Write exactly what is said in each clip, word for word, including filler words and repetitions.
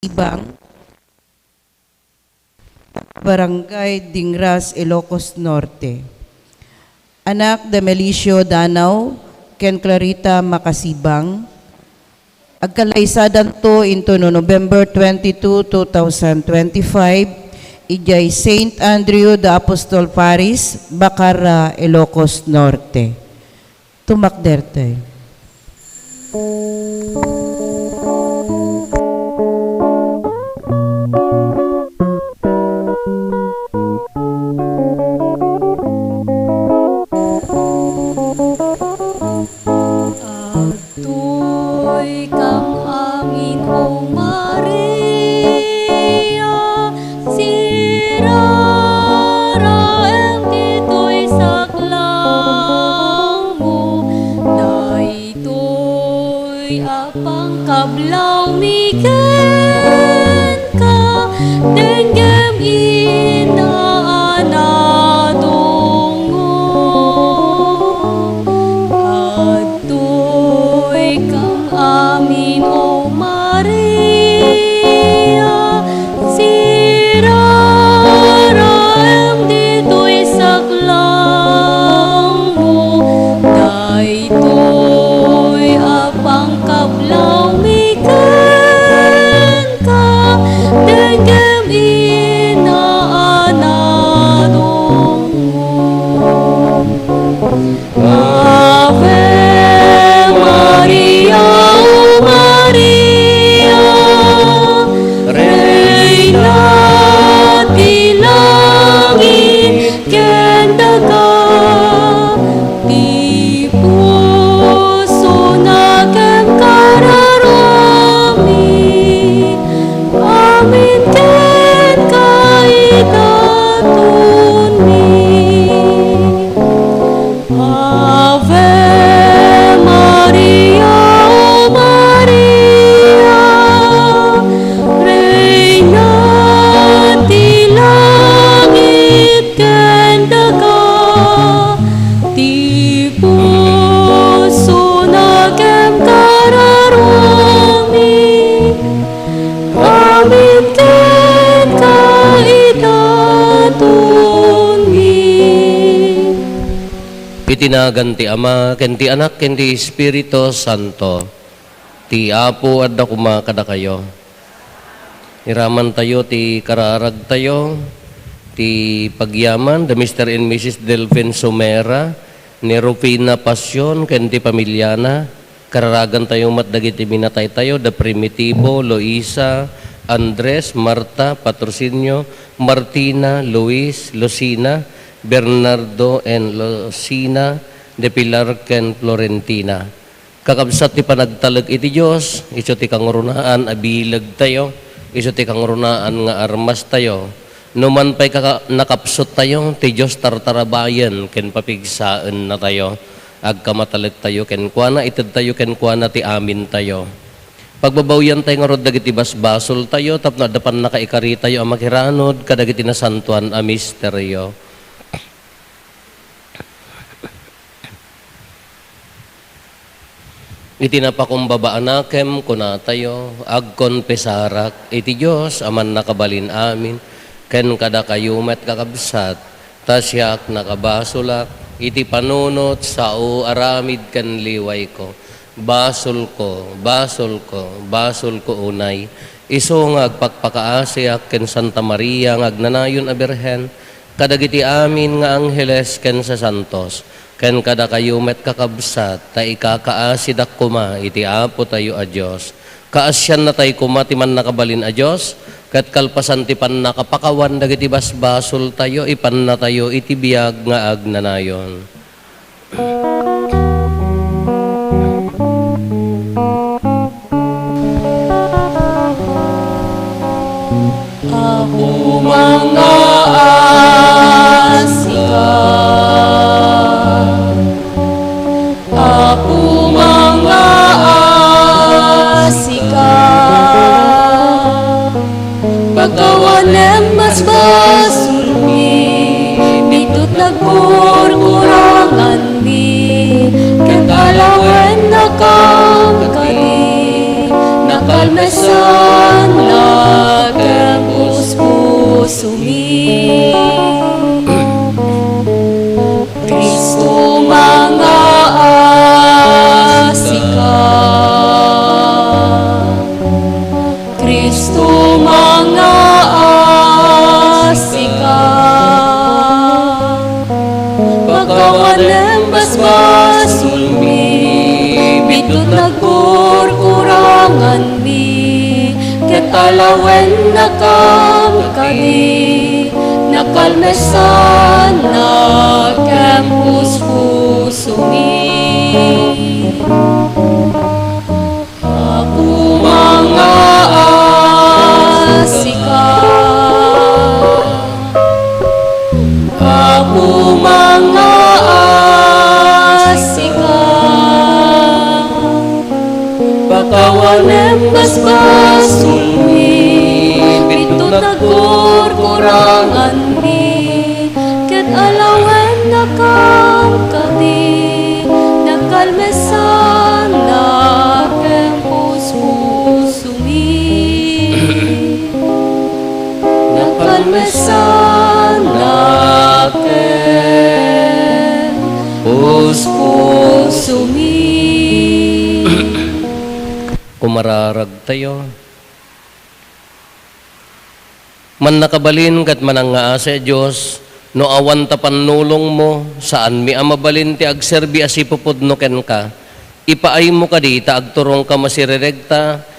Makasibang, Barangay Dingras, Ilocos Norte. Anak da Melicio Danao ken Clarita Makasibang, agkalaisadanto intono November twenty-two, two thousand twenty-five, idiay Saint Andrew the Apostle Parish, Bacarra, Ilocos Norte. Tumakdertay. Adtoy kam amin, O Maria, siraraem ditoy saklangmo. Daytoy a pangkablawmi kenka, denggem, Ina a nadungngom. Adtoy kam amin, O Maria, siraraem ditoy saklangmo. Daytoy a pangkablawmi kenka, denggem, Ina a nadungngom. Ave Maria, O Maria, Reyna ti langit ken daga, ti pusona ken kararuami, amin kenka idatonmi. Ave Maria, O Maria, Reyna ti langit ken daga, ti pusona ken kararuami, amin kenka idatonmi. Iti nagan ti Ama, ken ti Anak, ken ti Espiritu Santo. Ti Apo adda koma kadakayo. Iramantayo ti kararagtayo, ti pagyaman da Mister and Missus Delfin Sumera, ni Rufina Pasion, ken ti pamiliana. Kararagantayo met dagiti minataytayo, da Primitivo, Luisa, Andres, Marta, Patrocinio, Martina, Luis, Lucina, Bernardo, and Lucina, de Pilar, ken Florentina. Kakabsat ti panagtalek iti Dios, isu ti kangrunaan a bilegtayo, isu ti kangrunaan nga armastayo. No man pay kaka-, nakapsuttayo, ti Dios tartarabayen ken papigsaennatayo. Agkamatalektayo kenkuana, itedtayo kenkuana ti amintayo. Pagbabawiantayo ngarud dagiti basbasoltayo tapno adda pannakaikaritayo a makiranod kadagiti nasantoan a misterio. Iti napakumbaba a nakem, kunatayo, agkonfesarak iti Dios a mannakabalin amin, ken kadakayo met, kakabsat, ta siak nakabasolak iti panunot, sao, aramid ken liwayko. Basolko, basolko, basolko unay. Isu nga agpakpakaasiak ken Santa Maria nga agnanayon a Birhen, kadagiti amin nga angheles ken sasantos, ken kadakayo met, kakabsat, ta ikakaasidak koma iti Apotayo a Dios. Kaasiannatay koma ti Mannakabalin a Dios, ket kalpasan ti pannakapakawan dagiti basbasoltayo, ipannatayo iti biag nga agnanayon. Apo, mangngaasika. Apo, mangngaasika. Pakawanem basbasolmi, bitut nagkurkuranganmi, ket alawennakam kadi, nakalmesan la Kristo, mangaasi ka. Pakawanem basbasolmi, biddut nagkurkuranganmi, ket alawennakam kadi, nakalmesannak ken puspusomi. Apo, mangaasi ka. Apo, mangaasi ka. Pakawanem basbasolmi, biddut nagkurkuranganmi, ket alawennakam kadi, nakalmesannak ken puspusomi. Nakalmesannak ken puspusomi. Kumararagtayo. Mannakabalin ket manangngaasi a Dios, no awan ta pannulongmo, saanmi a mabalin ti agserbi a sipupudno kenka. Ipaaymo kadi ta agturongka masirerekta,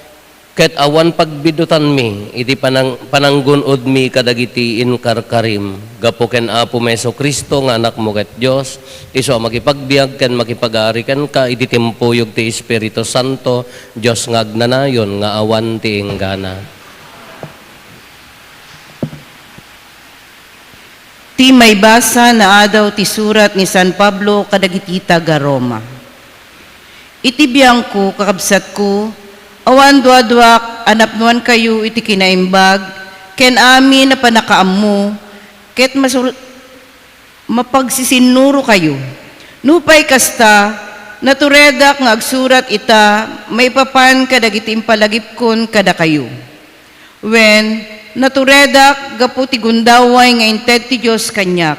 ket awan pagbidutanmi iti panang-, pananggun-odmi kadagiti inkarkarim. Gapu ken Apomi Jesu-Cristo nga Anakmo ket Dios, isu a makipagbiag ken makipag-ari kenka iti timpuyog ti Espiritu Santo, Dios nga agnanayon nga awan ti inggana. Ti maibasa nga adaw ti surat ni San Pablo kadagiti taga-Roma. Iti biangko, kakabsatko, awan duaduak a napnoankayo iti kinaimbag ken amin a pannakaammo, ket masul-, mapagsisinnurokayo. Nupay kasta, naturedak nga agsurat ita maipapan kadagiti impalagipkon kadakayo. Wen, naturedak gapu ti gundaway nga inted ti Dios kaniak,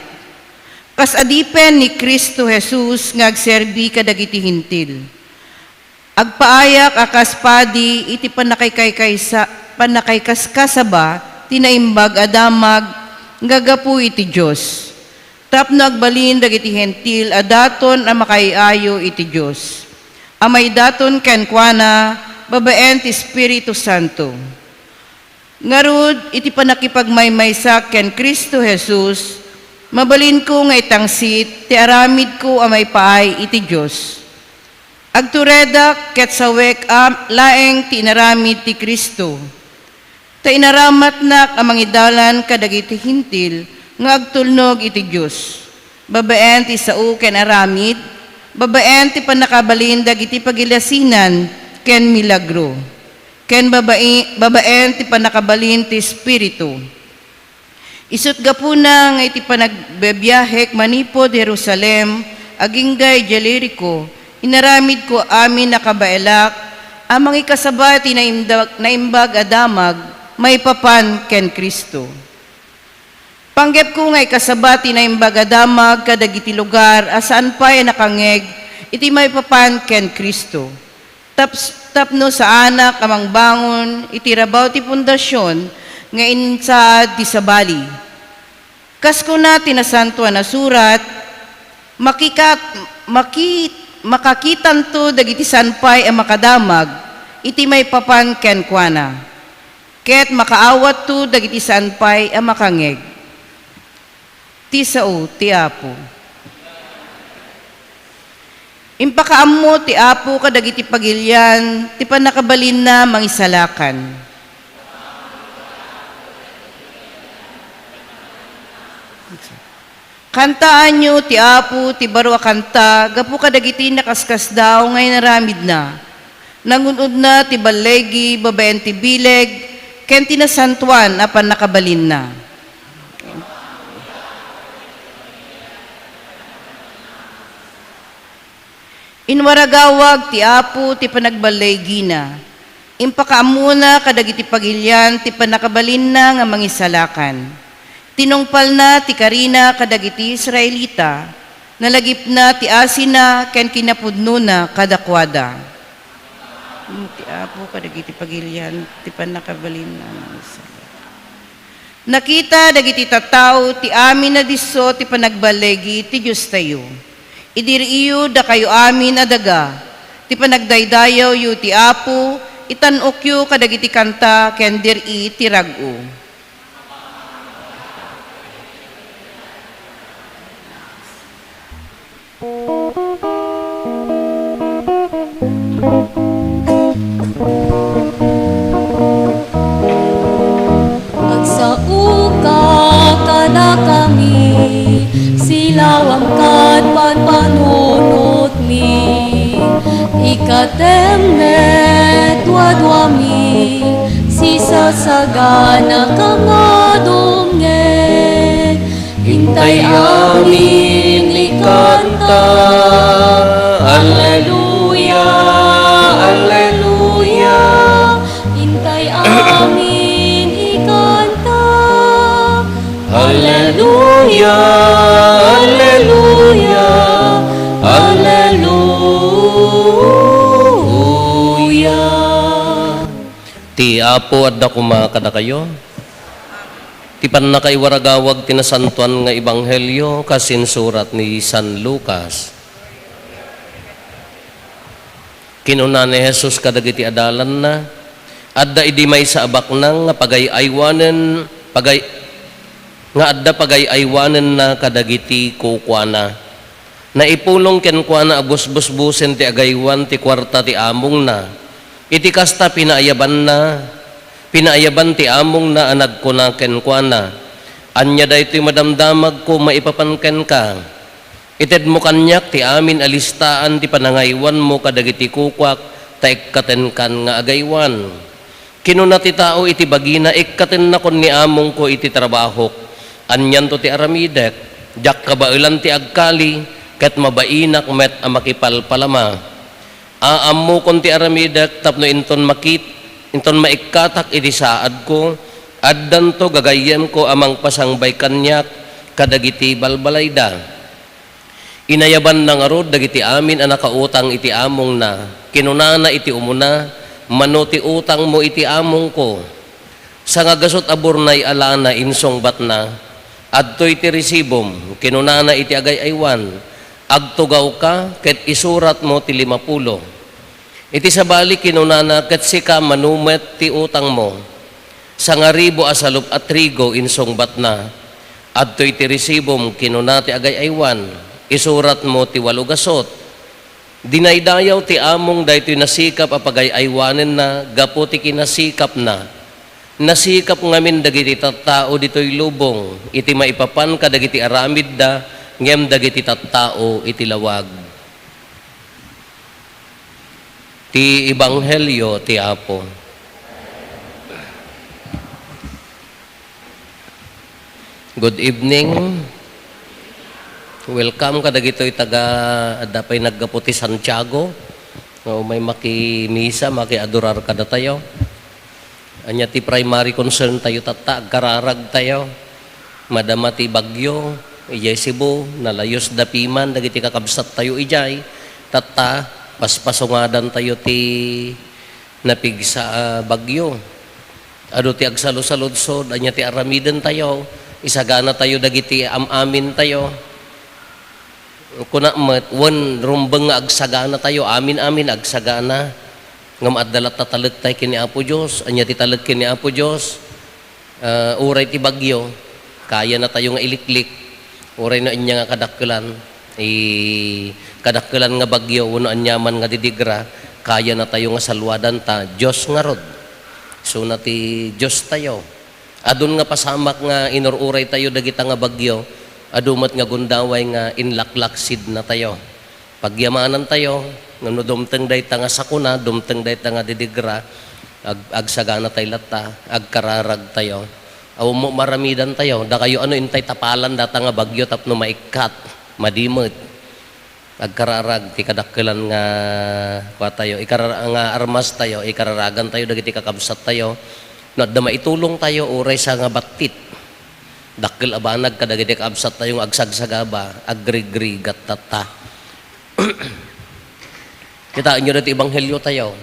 kas adipen ni Cristo Jesus nga agserbi kadagiti Hentil. Agpaayak a kas padi iti pannakaikaykaysa-, pannakaikaskasaba ti naimbag a damag nga gapu iti Dios, tapno agbalin dagiti Hentil a daton a makaay-ayo iti Dios, a maidaton kenkuana babaen ti Espiritu Santo. Ngarud, iti pannakipagmaymaysak ken Cristo Jesus, mabalinko nga itangsit ti aramidko a maipaay iti Dios. Agturedak ket sawek a laeng ti inaramid ti Cristo. Ta inaramatnak a mangidalan kadagiti Hentil nga agtulnog iti Dios, babaen ti sao ken aramid, babaen ti pannakabalin dagiti pagilasinan ken milagro, ken babai-, babaen ti pannakabalin ti Espiritu. Isut' gapuna nga iti panagbiabiahek manipud Jerusalem agingga idiay Jerico, inaramidko amin a kabaelak a mangikasaba ti naimda-, naimbag a damag maipapan ken Cristo. Panggepko nga ikasaba ti naimbag a damag kadagiti lugar a saan pay a nakangngeg iti maipapan ken Cristo. Taps-, tapno saanak a mangbangon iti rabaw ti pundasion nga insaad ti sabali. Kas kuna ti Nasantoan a Surat, makikat-, maki-, makakitanto dagiti saan pay a makadamag iti maipapan kenkuana, ket makaawatto dagiti saan pay a makangngeg. Ti sao ti Apo. Impakaammo ti Apo kadagiti pagilian ti pannakabalinna mangisalakan. Kantaanyo ti Apo ti baro a kanta gapu kadagiti nakaskasdaaw nga inaramidna. Nangun-odna ti balligi babaen ti bileg ken ti nasantoan a pannakabalinna. Inwaragawag ti Apo ti panagballigina. Impakaammona kadagiti pagilian ti pannakabalinna nga mangisalakan. Tinungpalna ti karina kadagiti Israelita, nalagipna ti asina ken kinapudnona kadakuada. Ti Apo kadagiti pagilian ti pannakabalin a mangusal. Nakita dagiti tattao ti amin a disso ti panagballigi ti Diostayo. Idi riiyo, dakayo amin a daga, ti panagdaydayawyo ti Apo, itan-okyo kadagiti kanta ken dir-i ti rag-o. Agsaoka kadakami, silawam kad panpanunotmi. Ikkatem met duaduami, sisasagana nga dumngeg. Intay amin ikanta, Alleluia, Alleluia. Intay amin ikanta, Alleluia, Alleluia, Alleluia. Ti Apo adda koma kadakayo. Ti pannakaiwaragawag ti nasantoan nga ebanghelio kas insurat ni San Lucas. Kinuna ni Jesus kadagiti adalanna, "Adda idi maysa a baknang nga pagay-aywanen, pagay-, nga adda pagay-aywanenna kadagiti kukuana. Naipulong kenkuana a busbusbusen ti agaywan ti kuarta ti amongna. Iti kasta, pinaayabanna, pinaayaban ti amongna a nagkuna kenkuana, 'Ania daytoy madamdamagko maipapan kenka? Itedmo kaniak ti amin a listaan ti panangaywanmo kadagiti kukuak, ta ikkatenkan nga agaywan.' Kinuna ti tao iti bagina, 'Ikkatennakon ni amongko iti trabahok. Anianto ti aramidek? Diak kabaelan ti agkali, ket mabainak met a makipalpalama. Aammokon ti aramidek tapno inton makit-, inton maikkatak iti saadko, addanto gagayyemko a mangpasangbay kaniak kadagiti balbalayda.' Inayabanna ngarud dagiti amin a nakautang iti amongna. Kinunana iti umuna, 'Mano ti utangmo iti amongko?' Sangagasut a burnay a lana, insungbatna. 'Adtoy ti resibom,' kinunana iti agay-aywan. 'Agtugawka ket isuratmo ti limapulo.' Iti sabali, kinunana, 'Ket sika, mano met ti utangmo?' 'Sangaribu a salup a trigo,' insungbatna. 'Adtoy ti resibom,' kinuna ti agay-aywan. 'Isuratmo ti walo gasut.' Dinaydayaw ti among daytoy nasikap a pagay-aywanenna gapu ti kinasikapna. Nasikap ngamin dagiti tattao ditoy lubong iti maipapan kadagiti aramidda ngem dagiti tattao iti lawag. Ti Ebanghelio ti Apo. Good evening. Welcome kadagitoy taga, adda pay naggapu ti Santiago. Nga umay makimisa, makiadorar kadatayo. Ania ti primary concern tayo tatta, agkararag tayo. Madama ti bagyo, idiay Cebu, nalayos da piman dagiti kakabsat tayo idiay. Tatta, paspasungadan tayo ti napigsa a bagyo. Adu ti agsalusaludsod, ania ti aramiden tayo, isagana tayo dagiti am-amin tayo. Kuna met, wen rumbeng nga agsagana tayo, amin-amin agsagana. Ngem adda latta talek tayo ken ni Apo Dios. Ania ti talek ken ni Apo Dios? Ah, uray ti bagyo, kayana tayo nga iliklik. Uray no ania nga kadakkelan, i-, kadakkelan nga bagyo wenno aniaman nga didigra, kayana tayo nga saluadan ta Dios ngarud. Isuna ti Dios tayo. Adun nga pasamak nga inur-uray tayo dagita nga bagyo, adu met nga gundaway nga inlaklaksidna tayo. Pagyamanan tayo, ngem no dumteng dayta nga sakuna, dumteng dayta nga didigra, ag-, agsagana tayo latta, agkararag tayo. Awan mo maramidan tayo, dakayo ano intay tapalan data nga bagyo tapno maikkat, madi met. Agkararag ti kadakkelan nga kua tayo, ikarara-, nga armas tayo, ikararagan tayo dagiti kakabsat tayo. No adda maitulong tayo, uray sa nga battit. Dakkel a banag kadagiti kakabsat tayo nga agsagsagaba, agrigrigat tatta. Kitaenyo daytoy ebanghelio tayo.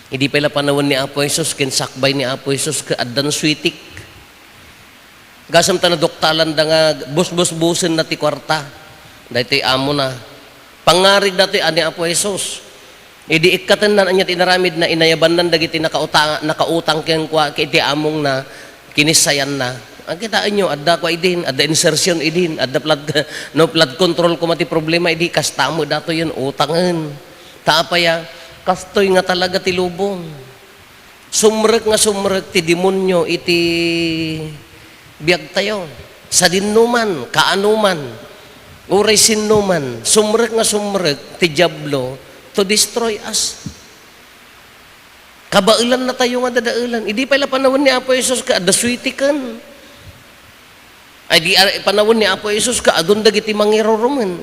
Idi pay la panawen ni Apo Jesus, ken sakbay ni Apo Jesus ket addan suitik. Gasem ta naduktalanda nga busbusbusenna ti kuarta daytoy amona. Pangngarig datoy a ni Apo Jesus. Idi ikkatenna, ania ti inaramidna? Inayabanna dagiti nakauta-, nakautang kenkuana, iti amongna, kinissayanna. Ang kitaenyo, adda kua idin, adda insertion idin, adda flood, no flood control koma ti problema idi, kasta met datoyen, utangen. Ta apay a, kastoy nga talaga ti lubong. Sumrek nga sumrek ti demonio iti biagtayo. Sadinoman, kaanoman, uray sinnoman, sumrek nga sumrek ti Diablo to destroy us. Kabaelannatayo nga dadaelan. Idi pay la panawen ni Apo Jesus ket adda suitiken. Ay, di, ah, panawen ni Apo Jesus ket adun dagiti mangirurumen.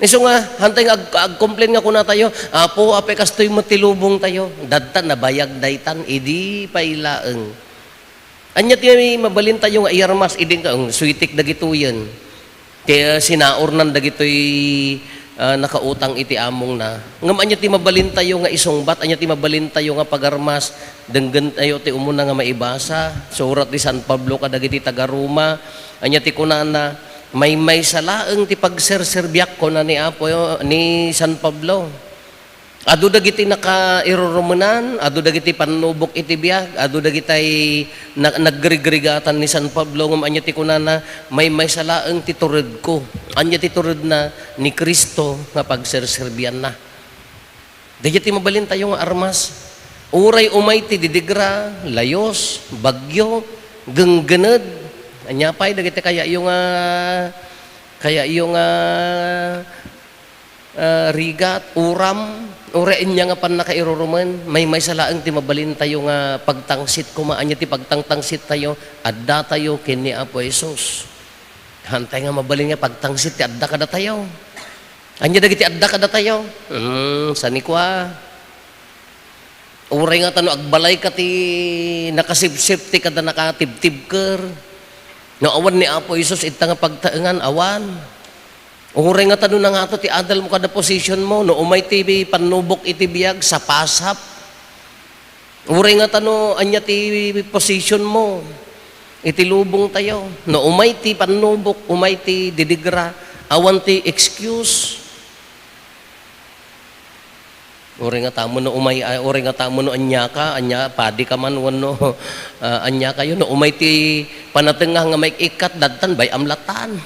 Isu nga, hantay nga ag-, agcomplain nga kunatayo, "Apo, apay kastoy met ti lubongtayo?" Dadta, nabayag daytan, idi pay laeng. Ania ti mabalintayo nga iarmas idi nga, um, suitik dagitoyen? Ti, ah, sinaurnan dagitoy, ah, nakautang iti amongna. Ngem ania ti mabalintayo nga isungbat? Ania ti mabalintayo nga pagarmas? Denggentayo ti umuna nga maibasa. Surat ni San Pablo kadagiti taga-Roma. Ania ti kunana? "Maymaysa laeng ti pagserserbiak," kuna ni Apo, ni San Pablo. Adu dagiti nakairurumenan, adu dagiti pannubok iti biag, adu dagitay na-, nagrigrigatan ni San Pablo, ngem ania ti kunana? "Maymaysa laeng ti turedko." Ania ti turedna? Ni Cristo nga pagserserbianna. Daydiay ti mabalintayo nga armas. Uray umay ti didigra, layus, bagyo, genggened. Ania pay dagiti kayatyo nga, kayatyo nga, ah, rigat, uram, uray ania nga pannakairurumen, maymaysa laeng ti mabalintayo nga pagtangsit koma. Ania ti pagtangtangsittayo? Addatayo ken ni Apo Jesus. Hantay nga mabalin nga pagtangsit ti adda kadatayo. Ania dagiti adda kadatayo? Hmm, saan ni kua? Uray ngata no agbalayka ti nakasipsip ti kada nakatibtibker. No awan ni Apo Jesus, ita nga pagtaengan, awan. Uray ngata no nangato ti adalmo kada positionmo, no umay ti pannubok iti biag, sapasap. Uray ngata no ania ti positionmo iti lubongtayo, no umay ti pannubok, umay ti didigra, awan ti excuse. Uray ngata mo no umay, ah, uray ngata mo no ania ka, ania, padi ka man wenno, ah, ania kayo, no umay ti panatengnga nga maik-ikkat, dadtan, bay-am latan.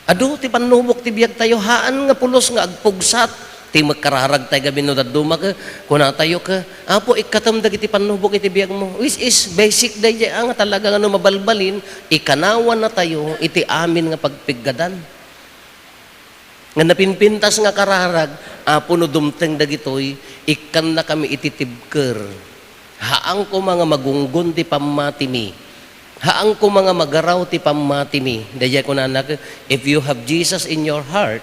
Adu ti pannubok ti biagtayo, haan nga pulos nga agpugsat. Ti makararagtay gamin no dadduma ket kunatayo ket, "Apo, ikkatem dagiti pannubok iti biagmo." Which is basic daydiay, ah, nga talaga nga no mabalbalin, ikanawannatayo iti amin nga pagpiggadan. Nga napinpintas nga kararag, "Apo, no dumteng dagitoy, ikkannakami iti tibker. Haan koma nga magunggon ti pammatimi. Haan koma nga magaraw ti pammatimi." Daydiay kunana, "If you have Jesus in your heart,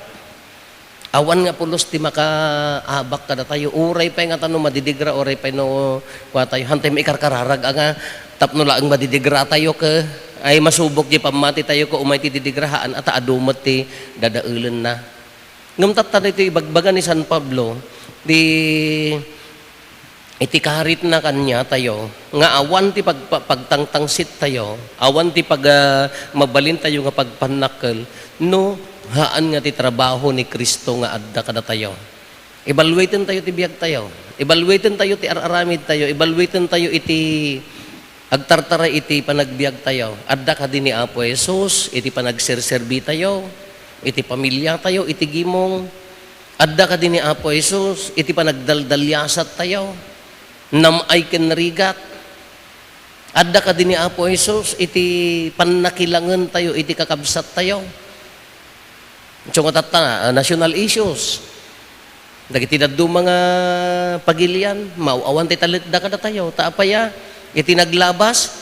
awan nga pulos ti makaabak kadatayo." Uray pay ngata no madidigra, uray pay no kuatayo, hantay maikarkararag a nga tapno laeng madidigratayo ket, ay, masubok ti pammatitayo ket umay ti didigra, haan a ta adu met ti dadaelenna. Ngem tatta daytoy ibagbaga ni San Pablo, di iti karitna kaniatayo, nga awan ti pagpa-, pagtangtangsittayo, awan ti pag-, ah, mabalintayo nga pagpannakkel, no haan nga ti trabaho ni Cristo nga adda kadatayo. Evaluatentayo ti biagtayo. Evaluatentayo ti ar-aramidtayo. Evaluatentayo iti agtartaray iti panagbiagtayo. Adda kadi ni Apo Jesus iti panagserserbitayo, iti pamiliatayo, iti gimong? Adda kadi ni Apo Jesus iti panagdaldaliasattayo, nam-ay ken rigat? Adda kadi ni Apo Jesus iti pannakilangentayo iti kakabsattayo? Isu nga tatta, ah, national issues. Dagiti dadduma nga pagilian, maaw-awan ti talekda kadatayo. Ta apay a, iti naglabas,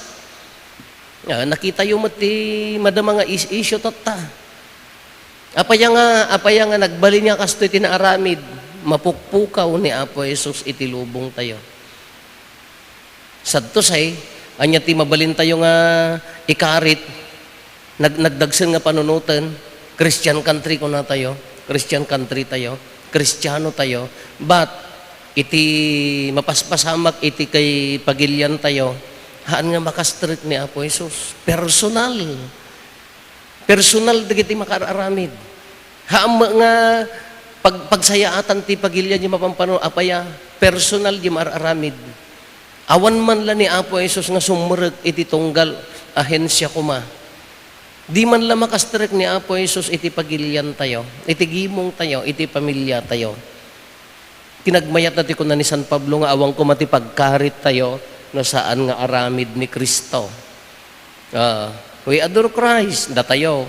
ah, nakitayo met ti madama nga is-, issue tatta. Apay a nga, apay a nga nagbalin nga kastoy ti naaramid, mapukpukaw ni Apo Jesus iti lubongtayo. Sadto say, ania ti mabalintayo nga ikarit? Nag-, nagdagsen nga panunoten, Christian country kunatayo, Christian country tayo, Kristiano tayo, but Iti mapaspasamak iti kay pagiliantayo, haan nga makastrek ni Apo Jesus. Personal. Personal dagiti makaar-aramid. Haan nga pag-, pagsayaatan ti pagilian ti mapampanuno, apay a, personal ti maar-aramid. Awan man la ni Apo Jesus nga sumrek iti tunggal ahensia koma. Di man la makastrek ni Apo Jesus iti pagiliantayo, iti gimongtayo, iti pamiliatayo. Kinagmayat na ti kuna ni San Pablo nga awan koma ti pagkarittayo no saan nga aramid ni Cristo. Ah, we adore Christ, datayo.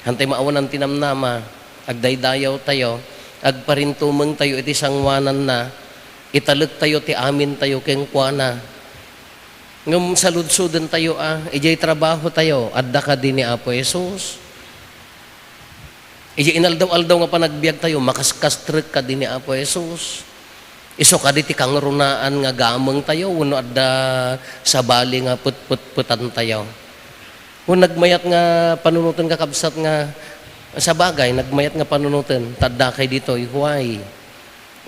Hantay maawanan ti namnama, agdaydayawtayo, agparintumengtayo iti sangoananna, italektayo ti amintayo kenkuana. Ngem saludsodentayo a, idiay trabahotayo, adda kadi ni Apo Jesus? Idiay inaldaw-aldaw nga panagbiagtayo, makaskastrek kadi ni Apo Jesus? Isu kadi ti kangrunaan nga gamengtayo, wenno adda sabali nga petpetpetantayo? Wen nagmayat nga panunoten, kakabsat, nga sabagay, nagmayat nga panunoten, ta addakay ditoy, huay.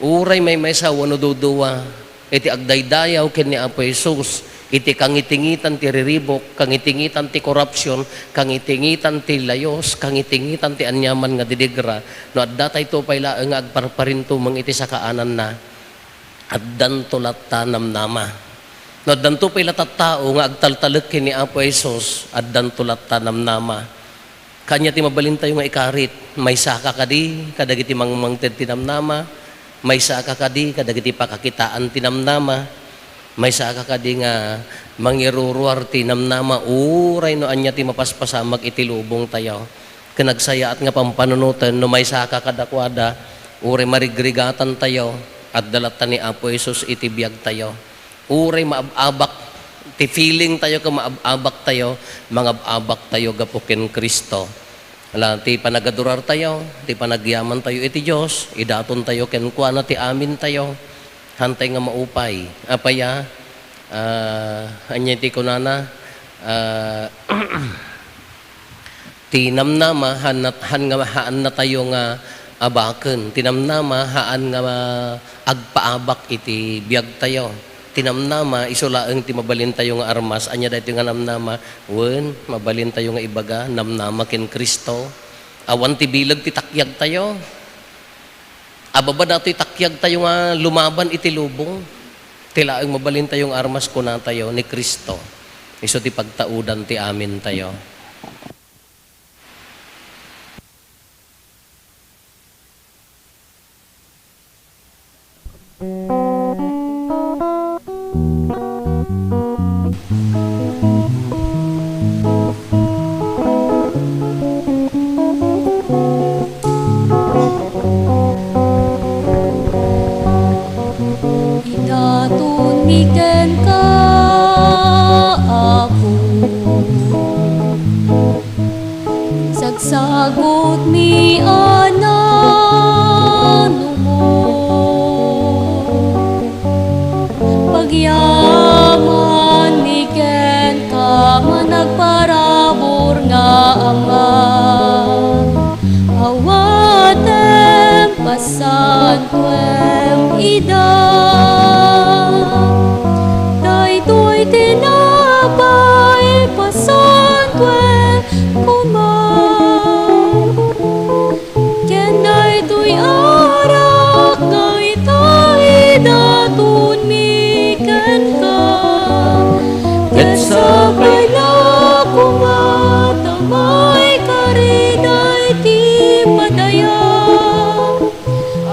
Uray maymaysa wenno dudua iti agdaydayaw ken ni Apo Jesus, iti kangitingitan ti riribuk, kangitingitan ti korupsion, kangitingitan ti layus, kangitingitan ti aniaman nga didigra, no adda daytoy pay laeng nga agparparintumeng iti sakaananna, addanto latta namnama. No addanto pay la tattao nga agtaltalek ken ni Apo Jesus, addanto latta namnama. Ania ti mabalintayo nga ikarit? Maysaka kadi kadagiti mangmangted ti namnama? Maysaka kadi kadagiti pakakitaan ti namnama? Maysaka kadi nga mangiruruar ti namnama? Uray no ania ti mapaspasamak iti lubongtayo ken nagsayaat nga pampanunoten, no maysaka kadakuada, uray marigrigatantayo, adda latta ni Apo Jesus iti biagtayo. Uray maab-abak ti feelingtayo ken maab-abaktayo, mangab-abaktayo gapu ken Cristo. Ala, ti panagadurartayo, ti panagyamantayo iti Dios, idatontayo kenkuana ti amintayo, hantay nga maupay. Apay a, ah, ania ti kunana? Ah, Ti namnama, haan nat-, haan nga, haannatayo nga abaken. Ti namnama, haan nga agpaabak iti biagtayo. Ti namnama, isu laeng ti mabalintayo nga armas. Ania daytoy nga namnama? Wen, mabalintayo nga ibaga, namnama ken Cristo. Awan ti bileg ti takyagtayo. Ababa datoy takyagtayo nga lumaban iti lubong. Ti laeng mabalintayo nga armas, kunatayo, ni Cristo. Isu ti pagtaudan ti amintayo. Idatonmi kenka, Apo. Sagsagutmi a nanumo. Pagyamanmi kenka, managparabur nga Ama. Awatem, pasantoem ida. Daytoy tinapay, pasantoem koma. Ken daytoy arak nga ita, idatonmi kenka. Ket sapay la koma ta maikari daytoy padayam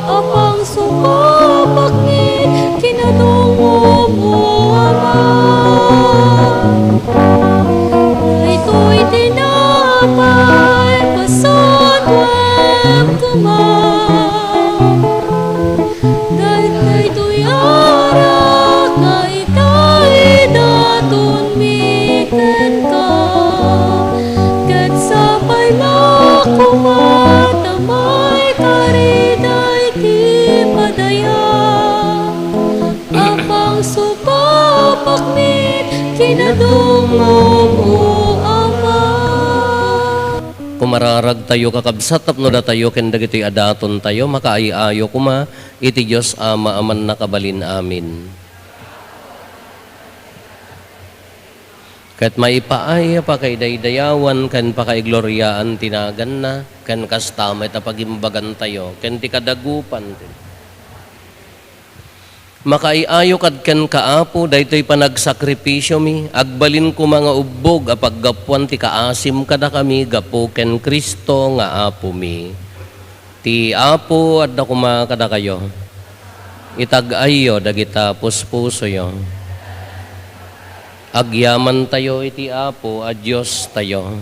a pangsupapakmi kinadumom, O Ama. Daytoy tinapay, pasantoem koma. Daytoy arak nga ita, idatonmi kenka. Ket sapay la koma ta maikari daytoy padayam a pangsupapakmi kinadumom, O Ama. mararagtayo, kakabsat, tapno datayo ken dagitoy a datontayo makaay-ayo koma iti Dios Ama a Mannakabalin. Amen. Ket maipaay a pakaidaydayawan ken pakaigloriaan ti naganna, ken kasta met a pagimbagantayo ken ti kadagupan ti Makaay-ayo kad kenka, Apo, daytoy panagsakripisiomi. Agbalin koma nga ubbog a paggapuan ti kaasim kadakami gapu ken Cristo nga Apomi. Ti Apo adda koma kadakayo. Itag-ayyo dagita puspusoyo. Agyamantayo iti Apo a Diostayo.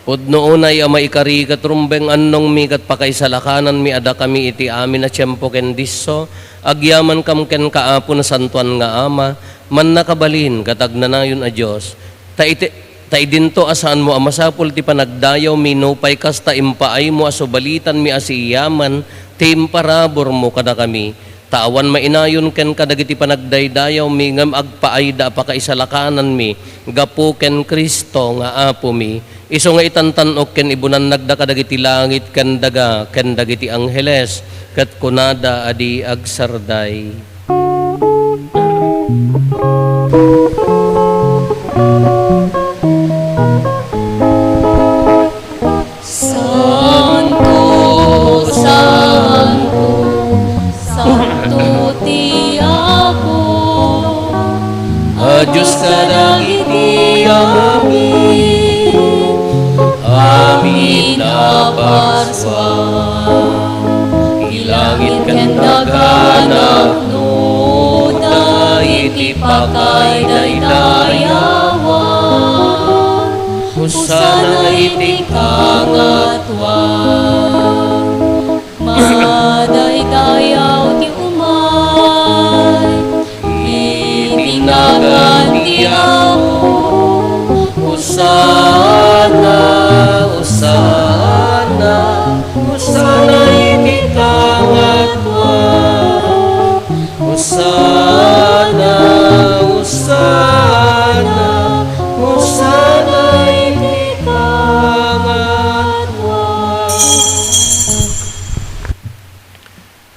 Pudno unay a maikari ket rumbeng annongmi ket pakaisalakananmi a dakami iti amin a tiempo ken disso, agyamankam kenka, Apo, Nasantoan nga Ama, Mannakabalin ket Agnanayon a Dios. Ta iti, ta idinto a saanmo a masapul ti panagdayawmi nupay kasta impaaymo a subalitanmi a siyaman ti imparaburmo kadakami. Ta awan mainayon kenka dagiti panagdaydayawmi ngem agpaayda a pakaisalakananmi gapu ken Cristo nga Apomi. Isu nga itantan-ok ken ibunannagda kadagiti langit ken daga ken dagiti angheles, ket kunada a di agsarday. Santo, santo, santo ti Apo a Dios kadagiti amin, amin a parsua. Ti langit ken daga napnoda iti pakaidaydayawan. Hosanna iti kangatoan. Madaydayaw ti umay iti nagan ti Apo. Hosanna, Hosanna, Hosanna iti kangatoan. Hosanna, Hosanna, Hosanna iti kangatoan.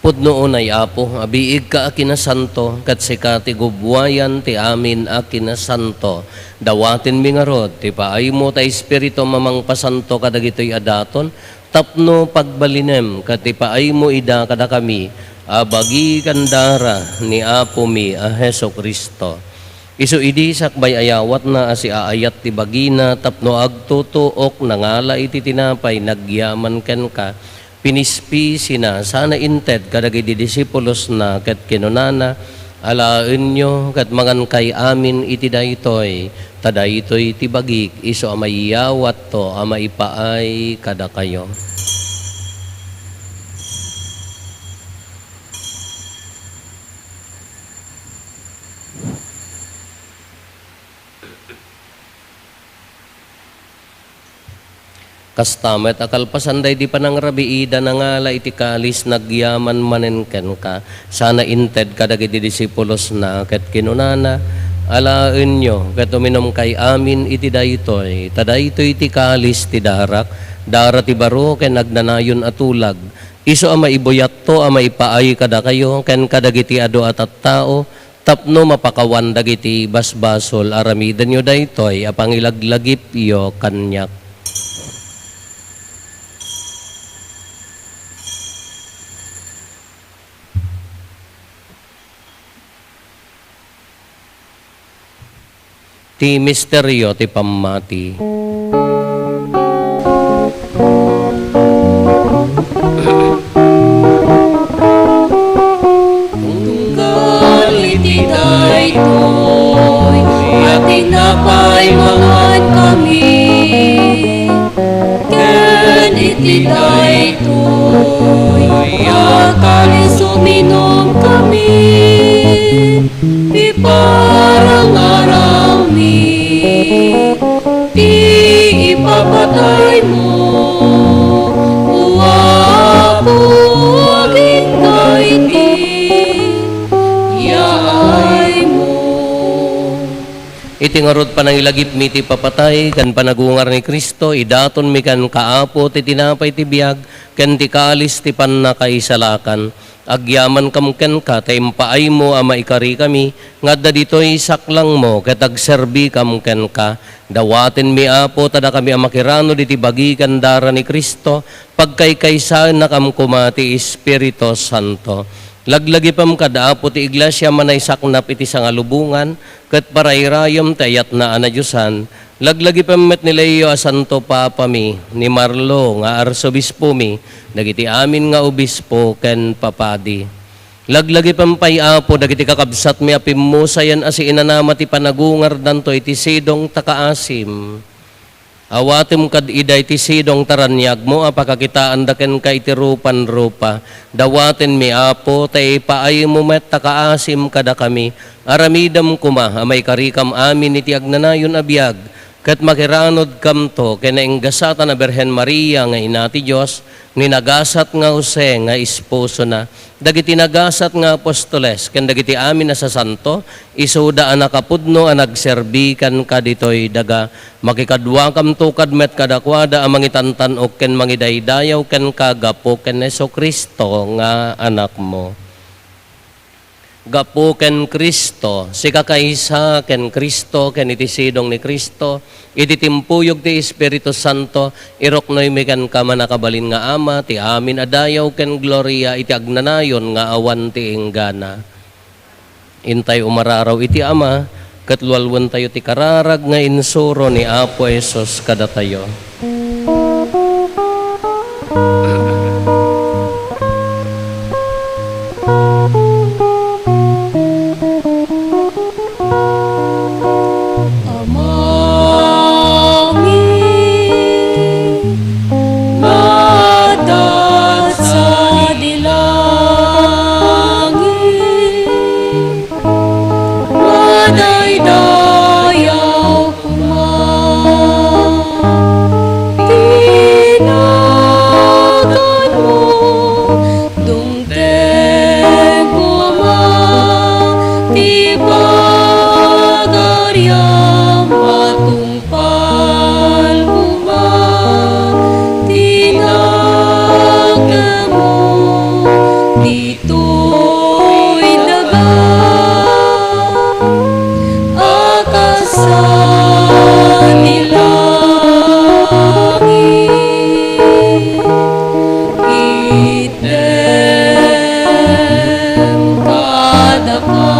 Pudno unay, Apo, a biigka a kinasanto, ket sika ti gubbuayan ti amin a kinasanto. Dawatenmi ngarud ti paaymo ta Espiritu a mangpasanto kadagitoy a daton, tapno pagbalinem ket ipaaymo ida kadakami a bagi ken dara ni Apomi a Jesu-Cristo. Isu idi sakbay ayawatna a siaayat ti bagina tapno agtutuok, nangala iti tinapay nagyaman kenka, pinispisina sana inted kadagiti disipulosna ket kinunana, Alaenyo ket mangankay amin iti daytoy, ta daytoy ti bagik isu a maiyawatto a maipaay kadakayo. Kasta met a kalpasan daydi panangrabiida, nangala iti kalis, nagyaman manen kenka, sana inted kadagiti disipulosna, ket kinunana, Alaenyo ket uminumkay amin iti daytoy, ta daytoy ti kalis ti darak, dara ti baro ken agnanayon a tulag, isu a maibuyatto a maipaay kadakayo ken kadagiti adu a tattao, tapno mapakawan dagiti basbasol. Aramidenyo daytoy a pangilaglagipyo kaniak. Ti misterio ti pammati. Tunggal iti daytoy a tinapay mangankami, ken iti daytoy a kalis uminumkami, iparangaranmi ti ipapataymo, O Apo, agingga iti yaaymo. Iti ngarud panangilagipmi ti papatay ken panagungar ni Cristo, idatonmi kenka, Apo, ti tinapay ti biag ken ti kalis ti pannakaisalakan. Agyamankam kenka ta impaaymo a maikarikami nga adda ditoy saklangmo ket agserbikam kenka. Dawatenmi, Apo, ta dakami a makiranod iti bagi ken dara ni Cristo, pagkaykaysaennakam koma ti Espiritu Santo. Laglagipem kad Apo ti Iglesia a manaysaknap iti sangalubongan, ket parayrayem ti ayatna a nadiosan. Laglagipem met ni Leo a Santo Papami, ni Marlo nga Arsobispomi, dagiti amin nga obispo ken papadi. Laglagipem pay, Apo, dagiti kakabsatmi a pimmusayen a siinanama ti panagungardanto iti sidong ta kaasim. Awatem kad ida iti sidong ta raniagmo a pakakitaanda kenka iti rupan rupa. Dawatenmi, Apo, ta ipaaymo met ta kaasim kadakami. Aramidem koma a maikarikam amin iti agnanayon a biag, ket makiranodkamto ken nainggasatan a Birhen Maria nga Ina ti Dios, ni nagasat nga Jose nga esposona, dagiti nagasat nga apostoles, ken dagiti amin a sasanto, isuda a nakapudno a nagserbi kenka ditoy daga. Makikaduakamto kad met kadakuada a mangitantan-ok ken mangidaydayaw kenka gapu ken Jesu-Cristo nga Anakmo. Gapu ken Cristo, sika kaysa ken Cristo, ken iti sidong ni Cristo, iti timpuyog ti Espiritu Santo, iruknoymi kenka, mannakabalin nga Ama, ti amin a dayaw ken gloria iti agnanayon nga awan ti inggana. Intay umararaw iti Ama, ket lualuentayo ti kararag nga insuro ni Apo Jesus kadatayo. Amami, nga adda sadi langit, madaydayaw koma ti naganmo, dumteng koma ti pagariam, matungpal koma ti nakemmo ditoy daga a kas sadi langit. Itdem kadaka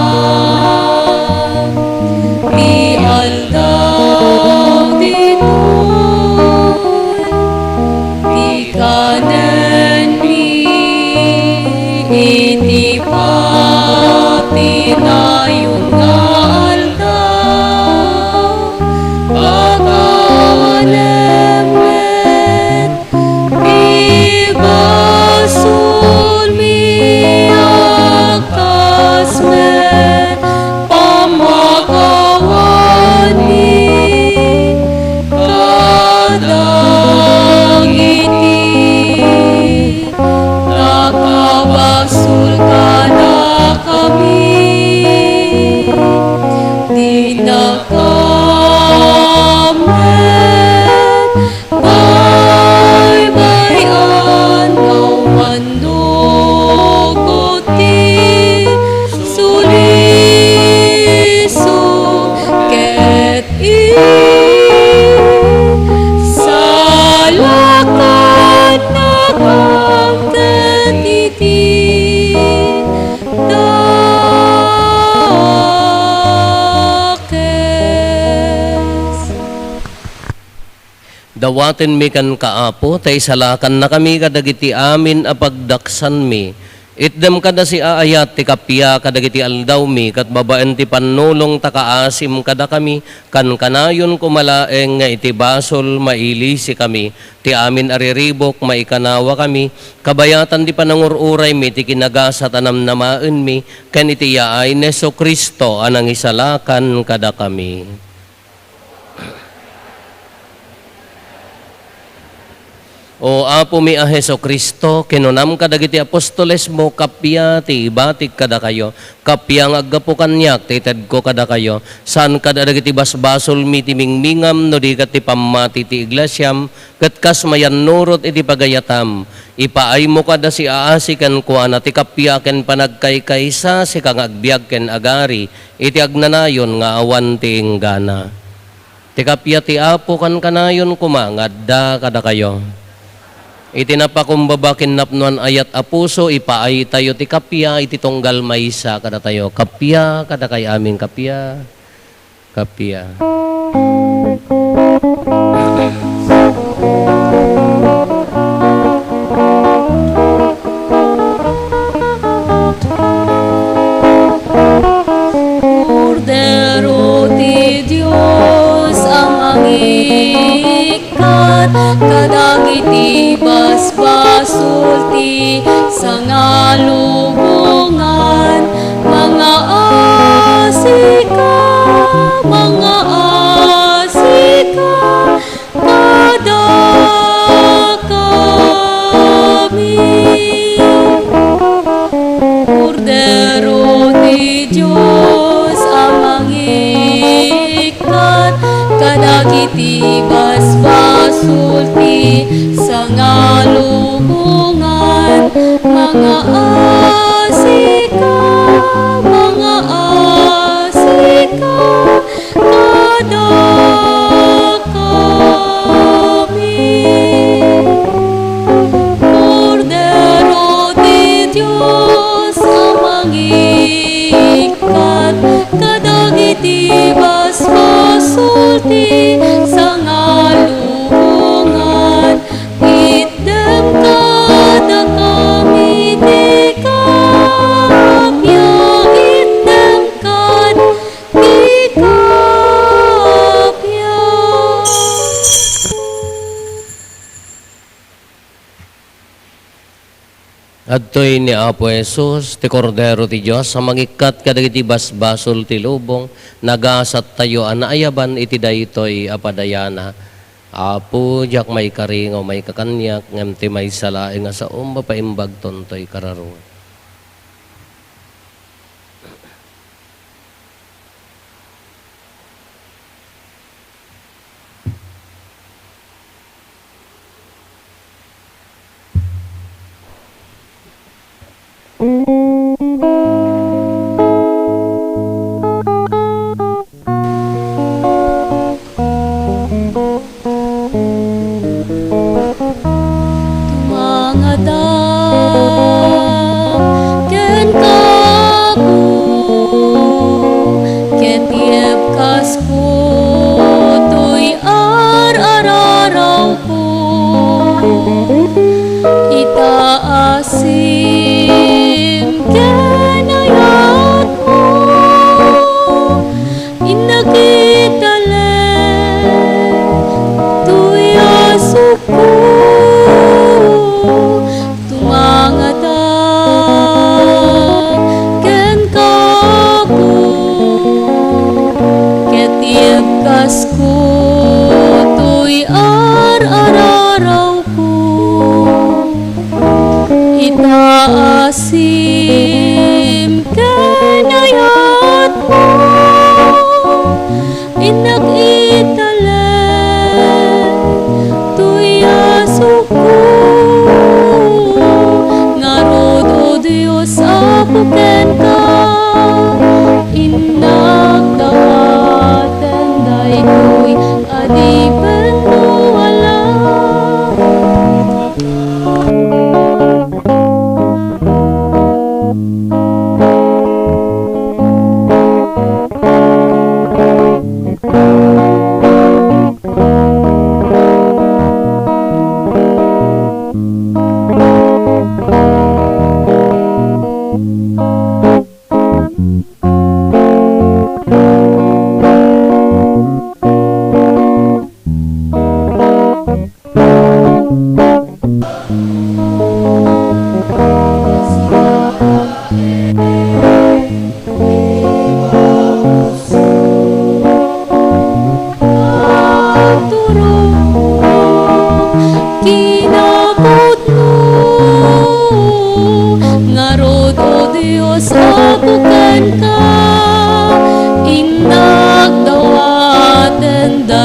ti aldaw ditoy, ti kanenmi iti patinayon nga aldaw. Pakawanem met ti basolmi a kas met pammakawanmi kadagiti nakabasol kadakami. Dinaka met baybay-an nga umannok ti sulisog ket isalakannakam ket iti dakes. Dawatenmi kenka, Apo, ta isalakannakami kadagiti amin a pagdaksanmi. Itdem kada siaayat ti kappia kadagiti aldawmi, ket babaen ti pannulong ta kaasim kadakami, kankanayon koma laeng nga iti basol mailisikami. Ti amin a riribuk, maikanawakami, kabayatan ti panangur-uraymi ti kinagasat a namnamaenmi, ken iti yaay ni Jesu-Cristo a nangisalakan kadakami. O Apomi a Jesu-Cristo, kinunam kadagiti apostolesmo, "Kappia ti ibatik kadakayo, kappia nga aggapu kaniak ti itedko kadakayo." Saan kadagiti basbasolmi ti mingmingam, no di ket ti pammati ti iglesiam, ket kas mayannurot iti pagayatam, ipaaymo kada siaasi kenkuana ti kappia ken panagkaykaysa, sika nga agbiag ken agari iti agnanayon nga awan ti inggana. Ti kappia ti Apo kankanayon koma nga adda kadakayo. Iti napakumbaba ken napnoan ayat a puso, ipaaytayo ti kappia iti tunggal maysa kadatayo. Kappia kadakay amin, kappia. Kappia. Kordero ti Dios a mangikkat kadagiti basbasol ti sangalubongan, mangaasika, mangaasika kadakami. Kordero ti Dios a mangikkat kadagiti basbasol ti sangalubongan, mangaasika, mangaasika kadakami. Kordero ti Dios a mangikkat kadagiti basbasol ti sangalubongan, itdem kadakami ti kappia, itdem kad ti kappia. Adtoy ni Apo Jesus, ti Kordero ti Dios a mangikkat kadagiti basbasol ti lubong. Nagasattayo a naayaban iti daytoy a padayana. Apo, diak maikari nga umayka kaniak, ngem ti maysa laeng a saom, mapaimbagton toy kararuek. Tumangada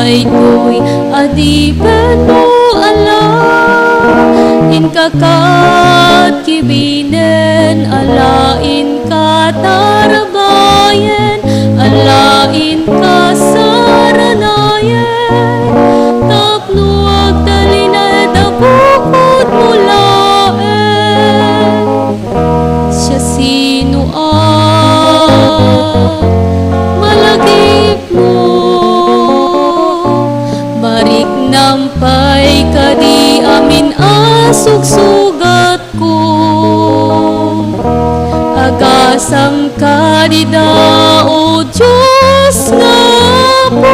Daytoy adipenmo a la, inka kat kibinen a la, inka tarbayen a la, inka saranayen, tapno agtalinaed a bukodmo laeng. Siasino a malagipmo? Mariknam pay kadi amin a sugsugatko. Agasam kadi da, O Dios nga Apo.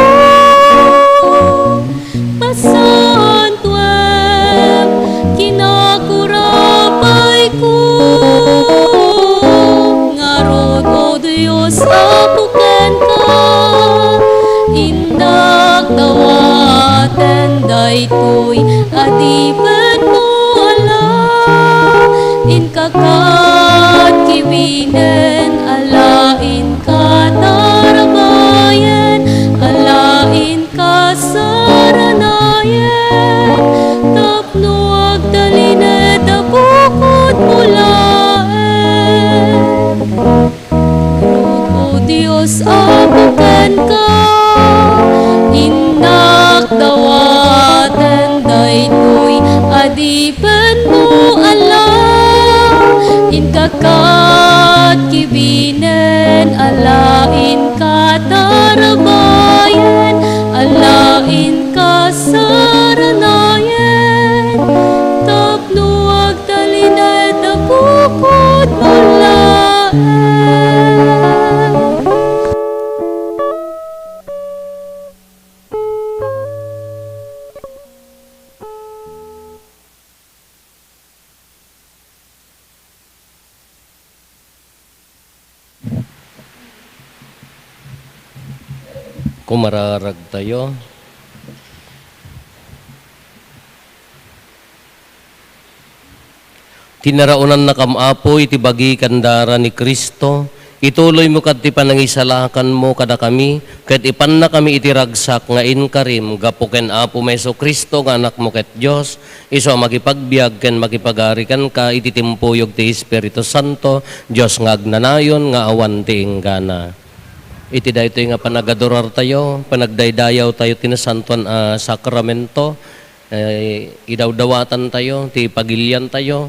Pasantoem, kinakurapayko. Ngarud, O Dios, Apo kenka, innak dawaten daytoy adipenmo a la, inka kat kibinen a la, inka tarbayen a la, inka saranayen, tapno agtalinaed a bukodmo laeng. Ngarud, O Dios, Apo kenka, innak dawaten daytoy adipenmo a la, inka kat kibinen a la, inka tarbayen a la, inka saranayen, tapno agtalinaed a bukodmo laeng. Kumararagtayo. Tinaraonannakam, Apo, iti bagi ken dara ni Cristo. Ituloymo kad ti panangisalakanmo kadakami, ket ipannakami iti ragsak nga inkarim gapu ken Apomi Jesu-Cristo nga Anakmo ket Dios, isu a makipagbiag ken makipagari kenka iti timpuyog ti Espiritu Santo, Dios nga agnanayon nga awan ti inggana. Iti daytoy nga panagadurartayo, panagdaydayawtayo ti nasantoan a sakramento, eh, idawdawatantayo ti pagiliantayo,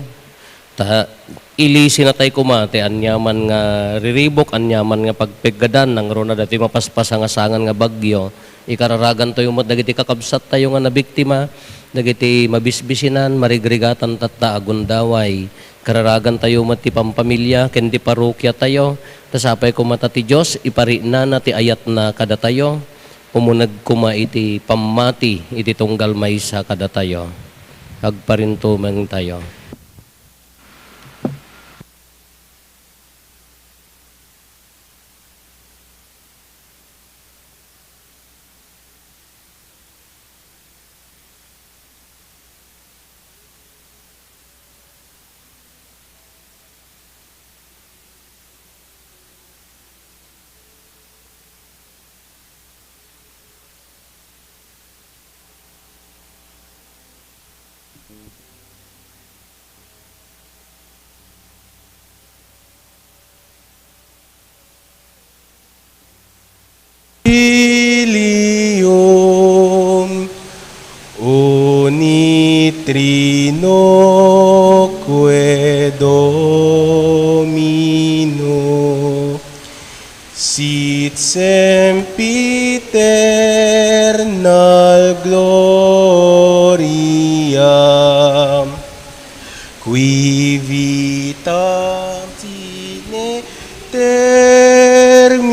ta ilisinatay koma ti aniaman nga riribuk, aniaman nga pagpiggadan, nangruna daytoy mapaspasang a sangan nga bagyo. Ikararagantayo met dagiti kakabsattayo nga nabiktima dagiti mabisbisinan, marigrigatan tatta a gundaway. Kararagantayo met ti pampamilia ken ti parokiatayo, ta sapay koma ta ti Dios iparinana ti ayatna kadatayo. Umuneg koma iti pammati iti tunggal maysa kadatayo. Agparintumengtayo. Ilium unitrinoque Domino, sit sempiternal gloriam, qui vitam sine termino,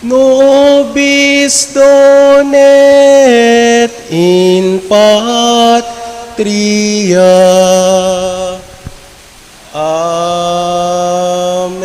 nobis donet in patria. Amen.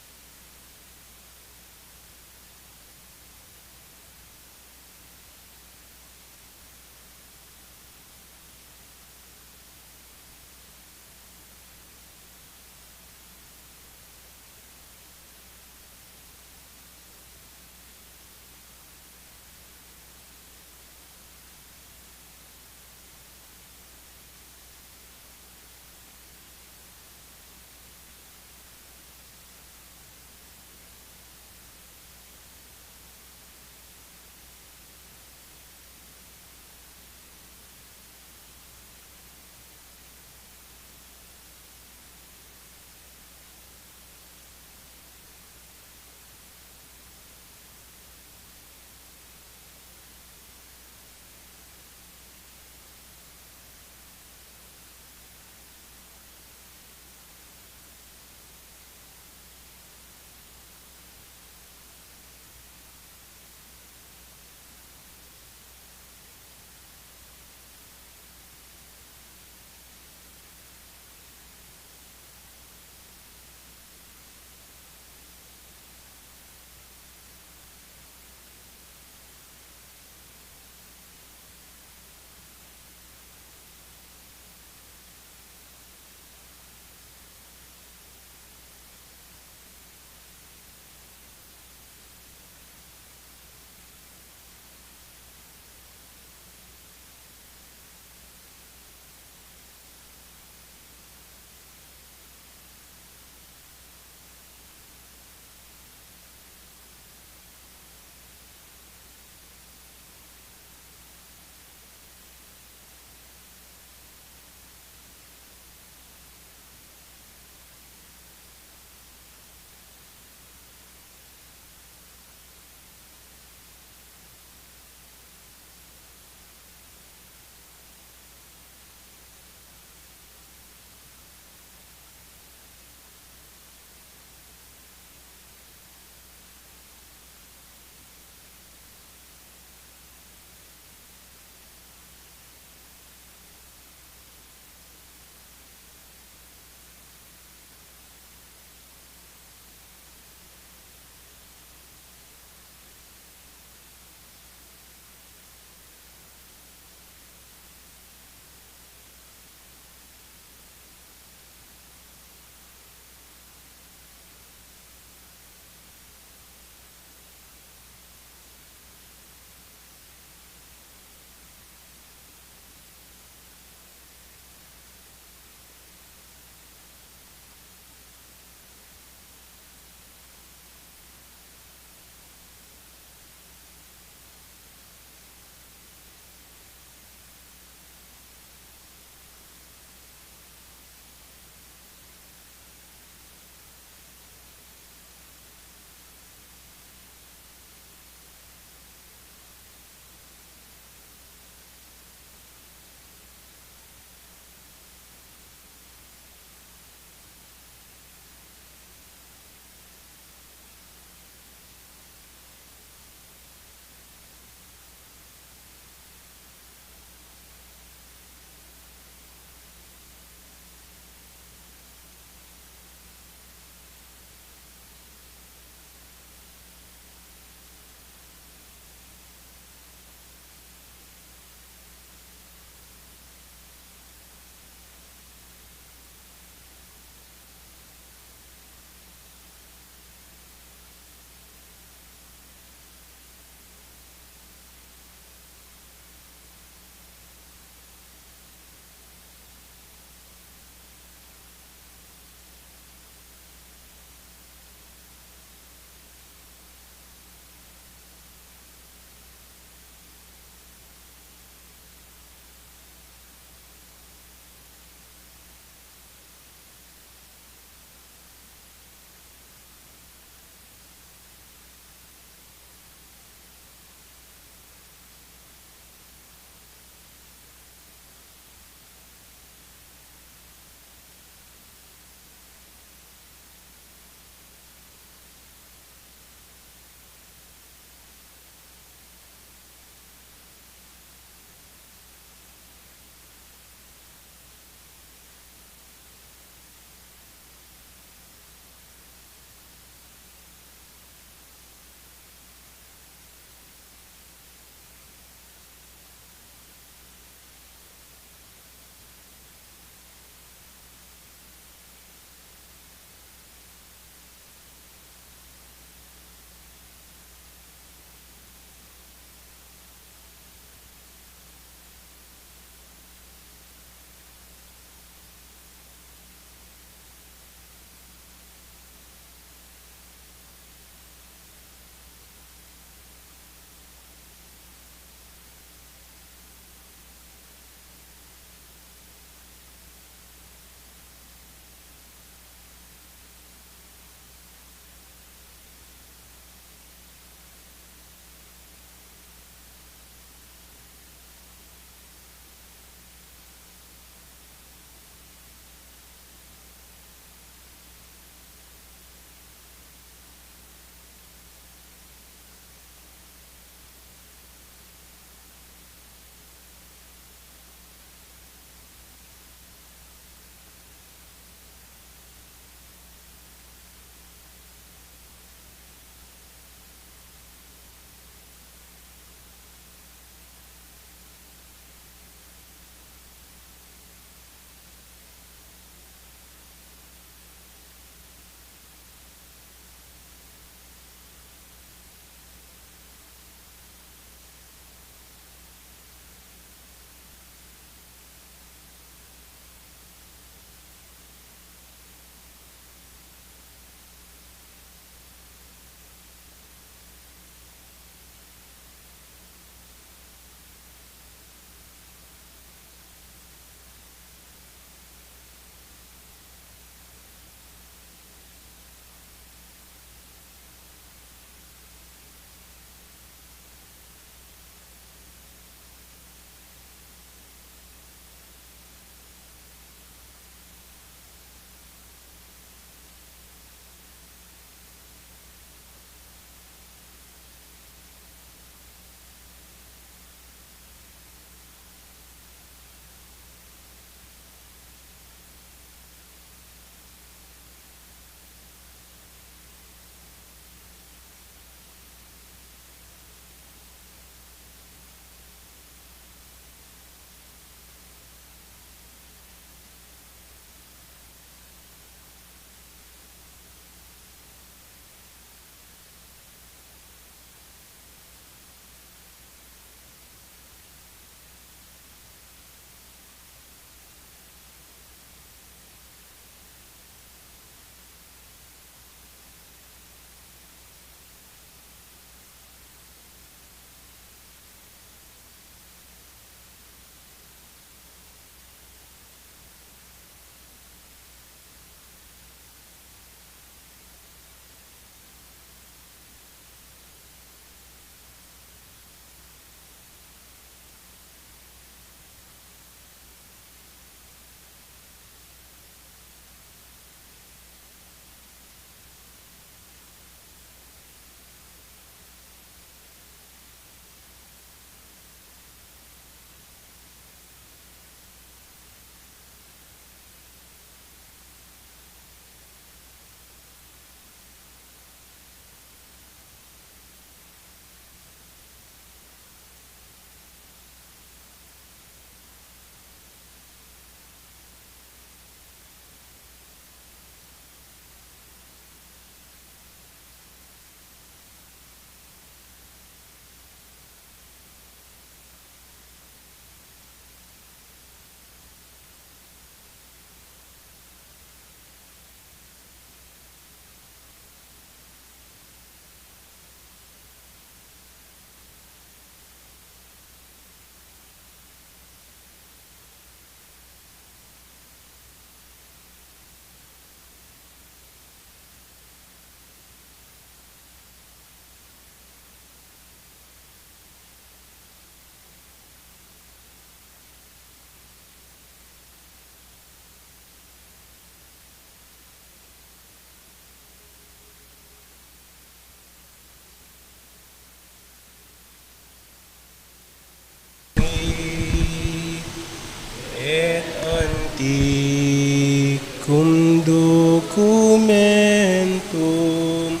Cum documentum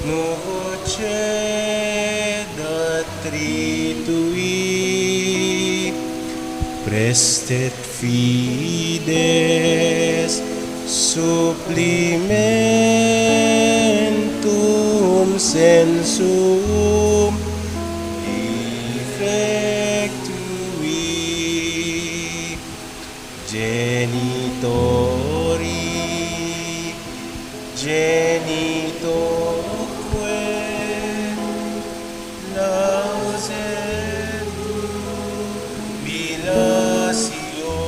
nuceda tritui, prestet fides supplementum sensuum effectui. Genitori, genitoque, lausetur jubilatio,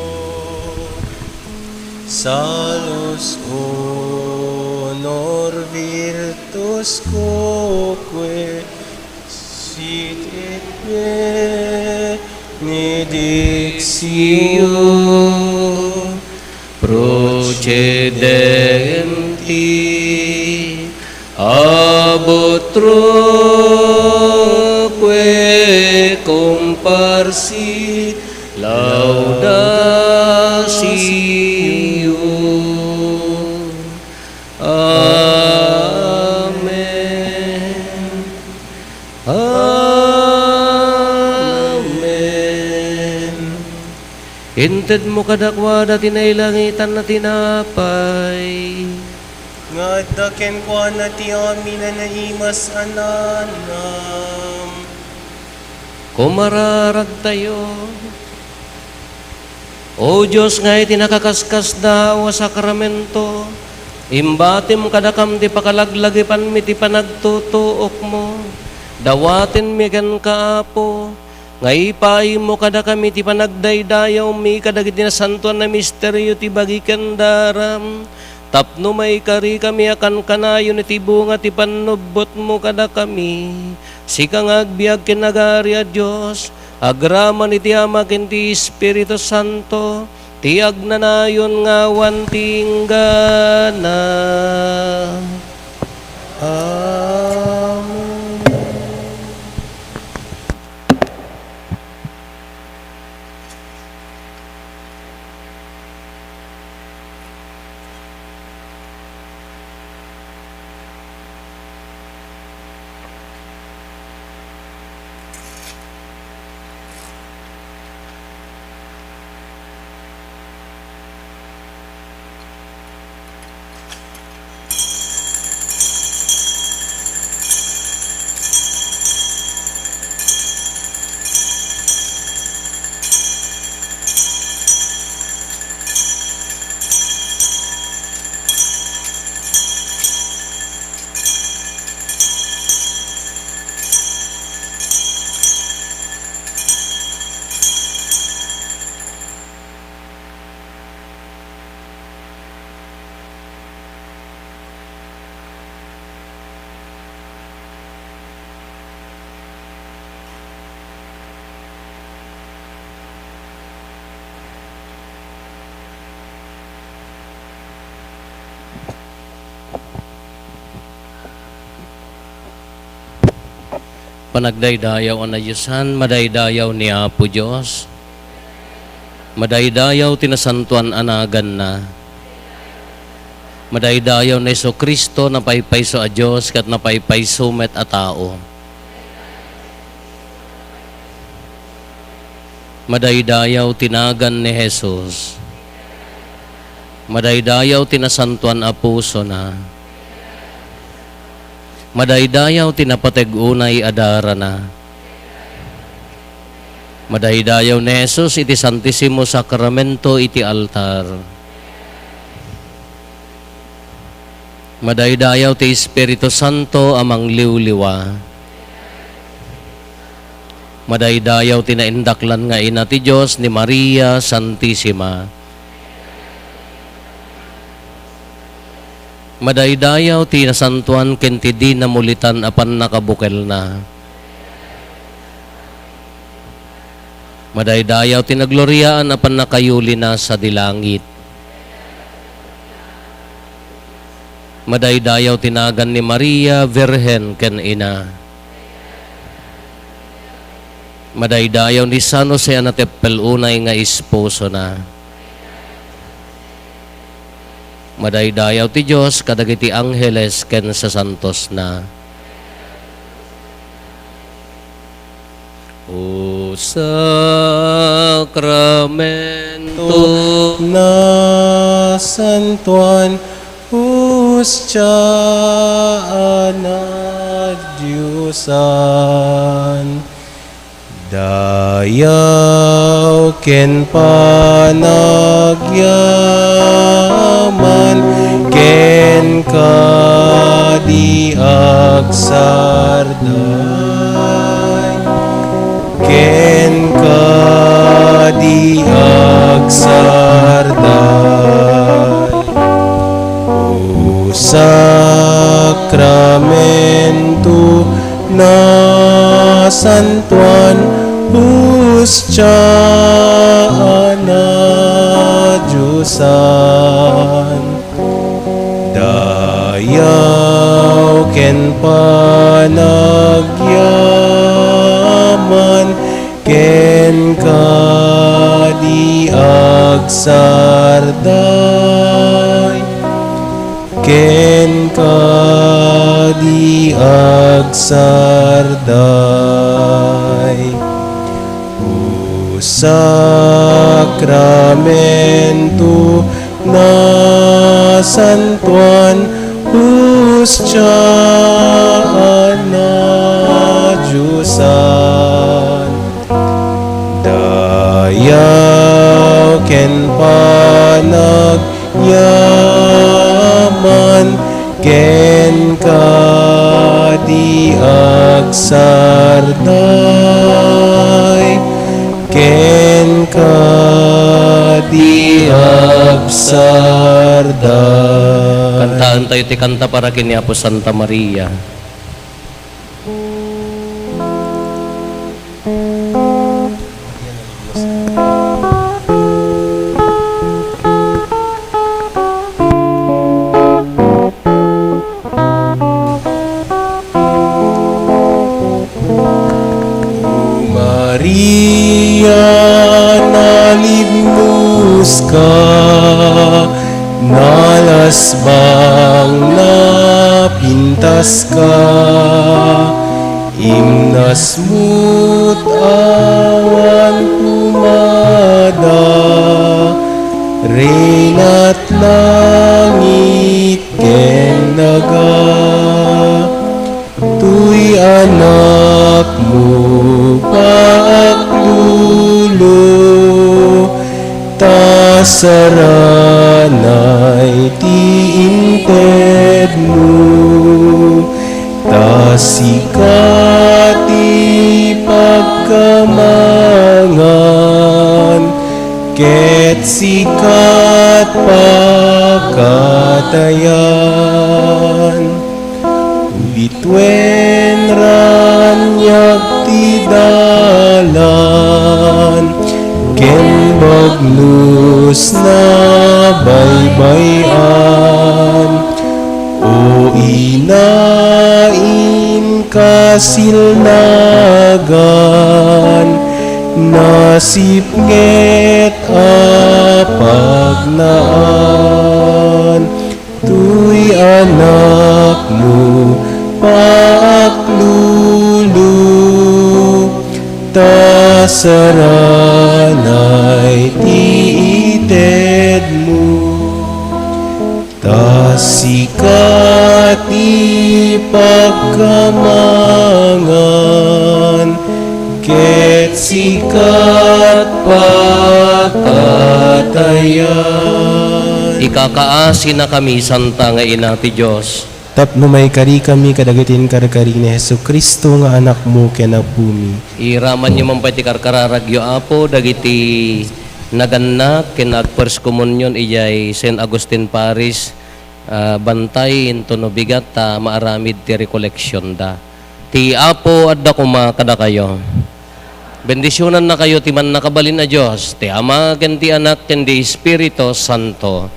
salus honor virtus quoque, sit et benedictio procedenti ab utroque comparsit laudatio. Amen. Amen. Intedmo kadakuada ti nailangitan a tinapay. Nga adda kenkuana ti amin a naimas a naanam. Kumararagtayo. O Dios nga iti nakakaskasdaaw a sakramento, imbatim kadakam ti pakalaglagipanmi ti panagtutuokmo. Dawatenmi kenka, Apo, nga ipaaymo kadakami ti panagdaydayawmi kadagiti nasantoan a misterio ti bagi ken daram, tapno maikarikami a kankanayon iti bunga ti pannubbotmo kadakami. Sika nga agbiag ken agari a Dios, agraman iti Ama ken ti Espiritu Santo, ti agnanayon nga awan ti inggana. Amen. Panagdaydayaw a nadiosan, madaydayaw ni Apo Dios. Madaydayaw ti nasantoan a naganna. Madaydayaw ni Jesu-Cristo, napaypayso a Dios ket napaypayso met a tao. Madaydayaw ti nagan ni Jesus. Madaydayaw ti nasantoan a pusona. Madaydayaw ti napateg unay a darana. Madaydayaw ni Jesus iti Santisimo Sakramento iti altar. Madaydayaw ti Espiritu Santo a mangliwliwa. Madaydayaw ti naindaklan nga ina ti Dios ni Maria Santisima. Madaydayaw ti nasantoan ken ti di namulitan a pannakabukelna. Madaydayaw ti nagloriaan a pannakayulina sadi langit. Madaydayaw ti nagan ni Maria, Birhen ken Ina. Madaydayaw ni San Jose a nateppel unay nga esposona. Madaydayaw ti Dios kadagiti angheles ken sasantosna. O sakramento, nasantuan, hostia a nadiosan. Dayaw ken panagyaman kenka di agsarday, kenka di agsarday. O sakramento, nasantuan, hostia a nadiosan. Dayaw ken panagyaman kenka di agsarday, kenka di agsarday. O sakramento, nasantuan, hostia a nadiosan. Dayaw ken panagyaman kenka di agsarday, kenka di agsarday. Kantaentayo ti kanta para ken ni Apo Santa Maria. Maria, nalibnoska, nalasbang, napintaska, imnasmot awan pumada, Reynat langit ken daga. Toy anakmo, paaklolo, ta saranay ti intedmo, ta sika ti pagkamangan, ket sika ti pakatayan. Bituen raniag ti dalan, ken bagnos nabaybay-an. O ina, inka silnagan, nasipnget a pagnaan. Toy anakmo, paaklolo, ta saranay ti itedmo, ta sika ti pagkamangan, ket sika ti pakatayan. Ikakaasinakami, Santa nga Ina ti Dios, tapno maikarikami kadagiti inkarkari ni Jesu-Cristo nga Anakmo ken Apomi. Iramanyo man pay ti karkararagyo, Apo, dagiti nagannak ken nag-First Communion idiay Saint Augustine Parish, ah, bantay intono bigat ta maaramid ti recollectionda. Ti Apo adda koma kadakayo. Bendisionannakayo ti Mannakabalin a Dios, ti Ama, ken ti Anak, ken ti Espiritu Santo.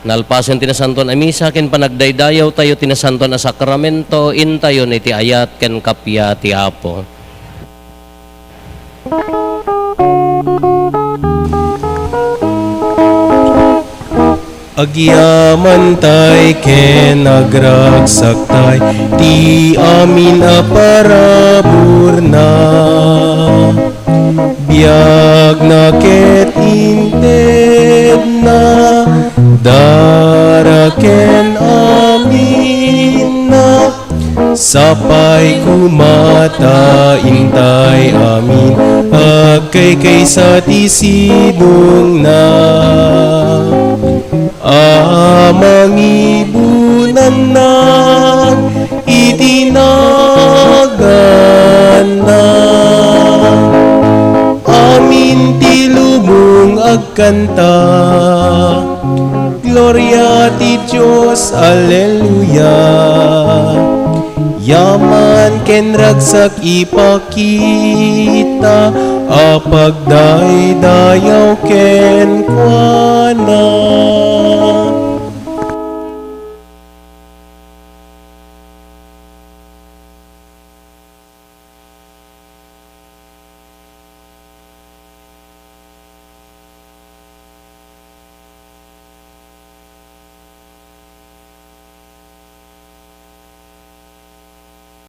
Nalpasen ti Nasantoan a Misa ken panagdaydayawtayo ti Nasantoan a Sakramento, intayon iti ayat ken kappia ti Apo. Agyamantay ken agragsakta ti amin a paraburna. Biagna ket intedna, dara ken aminna. Sapay koma ta intay amin agkaykaysa ti sidongna. A mangibunanna iti naganna. Amin ti lubong agkanta. Gloria ti Dios, Alleluia. Yaman ken ragsak ipakita a pagdaydayaw kenkuana.